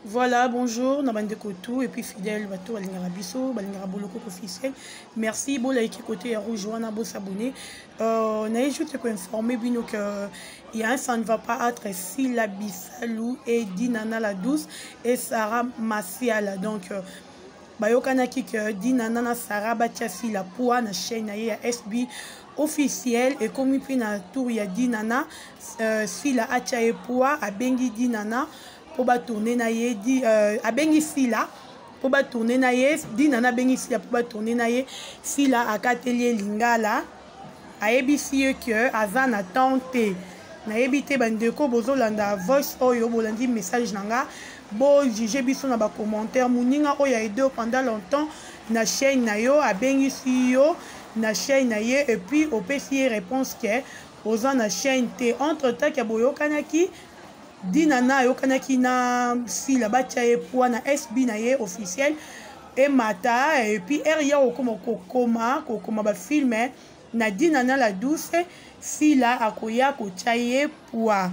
Voilà, bonjour, na bandeko tout et puis fidèle bato balingaka biso, balingaka Bolokoko officiel. Merci, bo like côté ya rouge wana bo s'abonner. Na juste ko informer bino que il y a un ça ne va pas entre Sila Bisalou et Dinana la douce et Sarah Massiala. Donc bayokanaki que Dinana na Sarah batia Sila poids na chaîne na ye ya SB officiel ekomi mpe na tour ya Dinana. Sila atia ye poids, abengi Dinana mpo batourne na ye di, abengi Sila mpo batourne na ye. Dinana abengi Sila mpo batourne na ye. Sila akateli ye lingala, ayebisi ye ke aza na temps te. Nayebi te, bandeko bozolanda voice oyo, bolandi message na nga, bojuge biso na bacommentaire. Moninga oyo aide pendant longtemps na chaîne na yo, abengisi yo na chaîne na ye et puis opesi ye réponse ke oza na chaîne te. Entre temps ke boyokanaki, Dinana ayokanaki na Sila batia ye poids na SB na ye officiel emata, et puis ere ya kokoma kokoma bafilme na Dinana la douce, Sila akoya kotia ye poids.